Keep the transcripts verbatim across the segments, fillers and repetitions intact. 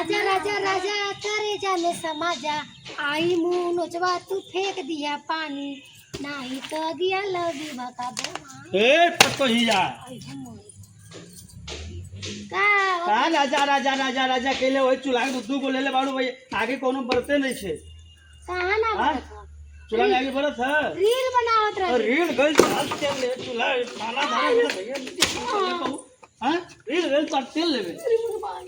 राजा, राजा, राजा, करेजा में समा जा। आई मुँह नोचवा, तू फेंक दिया पानी, नाही तो अगिया लगी बका बोमा। ए, पतोहिया। आई हम। का? का राजा, राजा, राजा, राजा कहले, वही चूल्हा के दू गो ले ले बाड़ू भाई, आगे कोनो बरते नहीं छे। कहाँ ना हाँ? बरत बा? चूल्हा में आगे बरत है? रील बनावत रहे। रील गई तो हाथ तेल ले, चूल्हा, खाना धारा, हाँ। हाँ? रील गई तो तेल लेवे। अरे मोर भाई।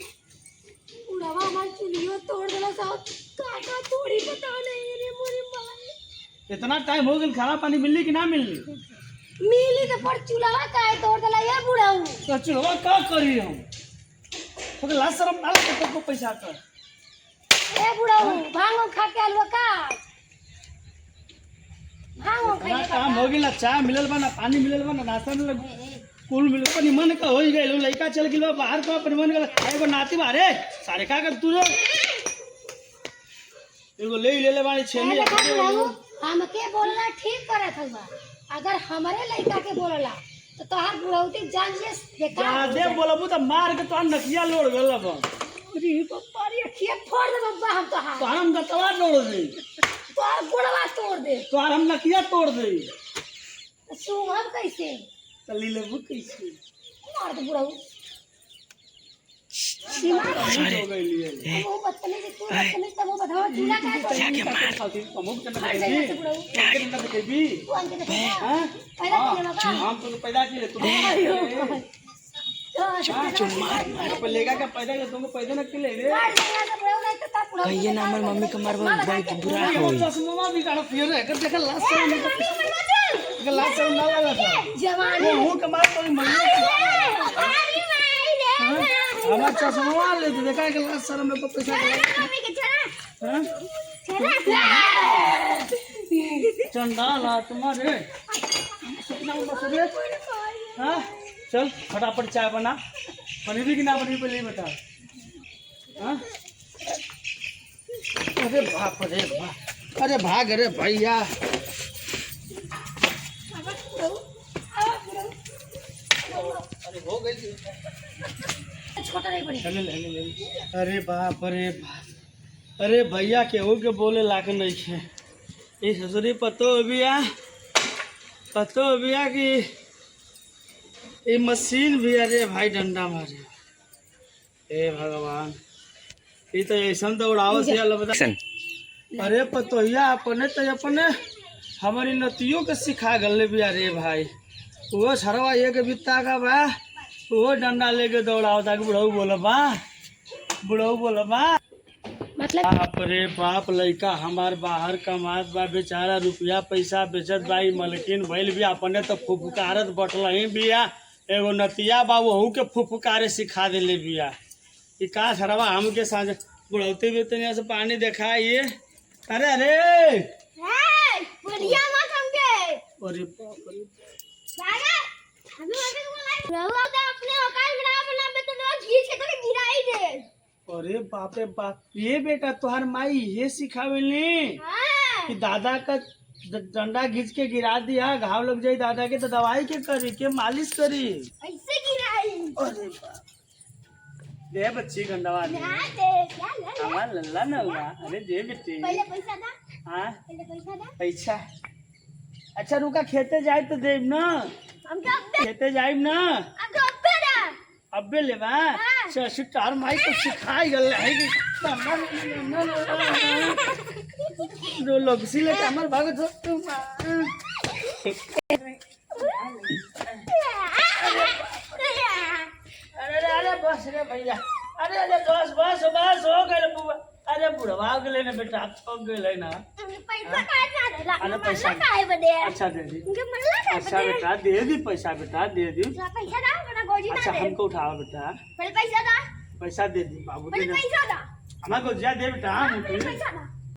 बुढ़वा हमार चुलियो तोड़ देला सब। का का तोड़ी पता नहीं रे मोरे माई। इतना टाइम हो गइल, खाना पानी मिलली कि ना मिलली? मिली तो पर चुलवा काहे तोड़ देला ये बुढ़ऊ? तो चुलवा का करी हम? तो लाज शरम ना लगे तो को पैसा कर। ए बुढ़ऊ, भांग खा के आलू का? भांग इतना खइले काम बा। हो गइल, ना चाय मिलल बा, ना पानी मिलल बा, ना नाश्ता मिलल बा। कुल मिल के निमन का होई गइल, लइका चल गइल बा बाहर का, निमन का एगो नाती बा रे, सारे का कर तू रे? एगो ले ले ले बानी छेनी। ए, देखा बुढ़ऊ, हमके बोलला ठीक करत हउआ, अगर हमरे लइका के बोलला तो तोहार बुढ़ौती जान ले बेकार हो जाए। बोलबू तो मार के तोहार नकिया लोड़ गल बा। अरे बाबा रे, अखिया फोड़ दे बब्बा हम तोहार। तो हम दतवा तोड़ दे। तोहार गोड़वा तोड़ दे। तोहार हम नकिया तोड़ दे। सूंघब कैसे? तो ले लेबू कैसे? मार दे बुढ़ऊ। छिमा। अब वो बदतमीज, तू बदतमीज, तब वो बदतमीज, चूल्हा का है? जाके मार। तमो के ना मार देबी? जाके बुढ़ऊ। तमो के ना देबी? तू हमके देखे ना? हाँ? पैदा हाँ। किए बाबा। हम तो पैदा किए, तू अयो। हाँ? जो मार। यहाँ पे लेगा क्या पैदा किए? तुमको पैदा ना किए रे। मार देगा तो बुढ़ऊ नहीं तो तब बुढ़ऊ कहिए ना, हमार मम्मी के मारबा, मार बहुत बुरा होई। चश्मा भी काढ़ दिए रे, कर देख लास्ट टाइम। अरे, मम्मी, मम्मी, मम्मी। लाज शरम ना लागत है? जवानी। वो मुंह के मार तो मर गया। अरे माई रे, हाँ? माई रे। हमार चश्मा ले तो देखा कि लाज शरम में को पैसा चला, मम्मी के चला। हाँ? चला। चंडाल आत्मा रे। सपना में बस रे। हाँ? चल, फटाफट चाय बना। बनेबी कि ना बनेबी, पहले ही बता। हाँ? अरे बाप रे बाप, अरे भाग रे भैया। अरे हो गई। छोटा नहीं बनी। ले ले, ले ले। अरे बाप रे बाप, अरे भैया केहू के बोले लाग नहीं है। ई ससुरी पतो बिया, पतो बिया कि ई मशीन भी, अरे भाई डंडा मारे। हे भगवान, ई तो ऐसन दौड़ावत है, लगता। Action। अरे पतोहिया, अपने तो अपने हमारी नतियों के सिखा गले भी, अरे भाई। वो सरवा एक बित्ता का बा, वो डंडा लेके दौड़ावता कि बुढ़ऊ बोलबा, बुढ़ऊ बोलबा। मतलब? बाप रे बाप, लइका हमार बाहर कमात बा, बेचारा रुपया पैसा बेचत बा, ई मलकिन भइल भी अपने तो फुफकारत बटलही बिया। एगो नतिया बा, वहू के फुफकारे सिखा देले बिया। ई का सरवा हमके साँझ बुढ़ौती में तनिया से पानी देखाइए। अरे, अरे। ए, बोलिया मत हमके। अरे बाप रे। बाबा, हमें मत बोला। रहुआ तो अपने औकात में ना बना, मैं तो रोज घींच के तो गिराई दे। अरे बाप रे बाप, ये बेटा तोहार माई ये सिखावेले हाँ। कि दादा का ड-, डंडा घींच के गिरा दिया, घाव लग जाई दादा के तो दवाई के करी, के मालिश करी। ऐसे गिराई। अरे बाप। दे बच्ची गंडवा दे। ना दे, क्या ले ले? हमार लल्ला ना हुआ। अरे दे बेटी। पहले पैसा दा। हाँ? पहले पैसा दा। पैसा? अच्छा रुका, खेते जाए तो देब ना। हम तो अब्बे खेते जाइब ना। हम तो अब्बे ना। अब्बे लेबा? हाँ। ससुर तार माई तो सिखाई गल है कि जो लोग सिले के हमर भगत हो तुम। अरे, अरे, अरे, बस रे भैया। अरे, अरे, बस, बस, बस, हो गए बुआ। अरे बुढ़वा गेले ना बेटा, थक गेले ना। हमके पैसा हाँ? काहे ना देला? अरे हमके पैसा मरला काहे बदे? अच्छा दे दी। हमके मरला काहे अच्छा बदे? बेटा दे दी पैसा बेटा दे दी। तोरा पैसा दा, वरना गोजी ना अच्छा दे। हमको उठाओ बेटा। पहले पैसा दा। पैसा दे दी बाबू पहले दे दे। पैसा दा। हमारे गोजिया दे बेटा हम हाँ, पहले उठी। पैसा दा।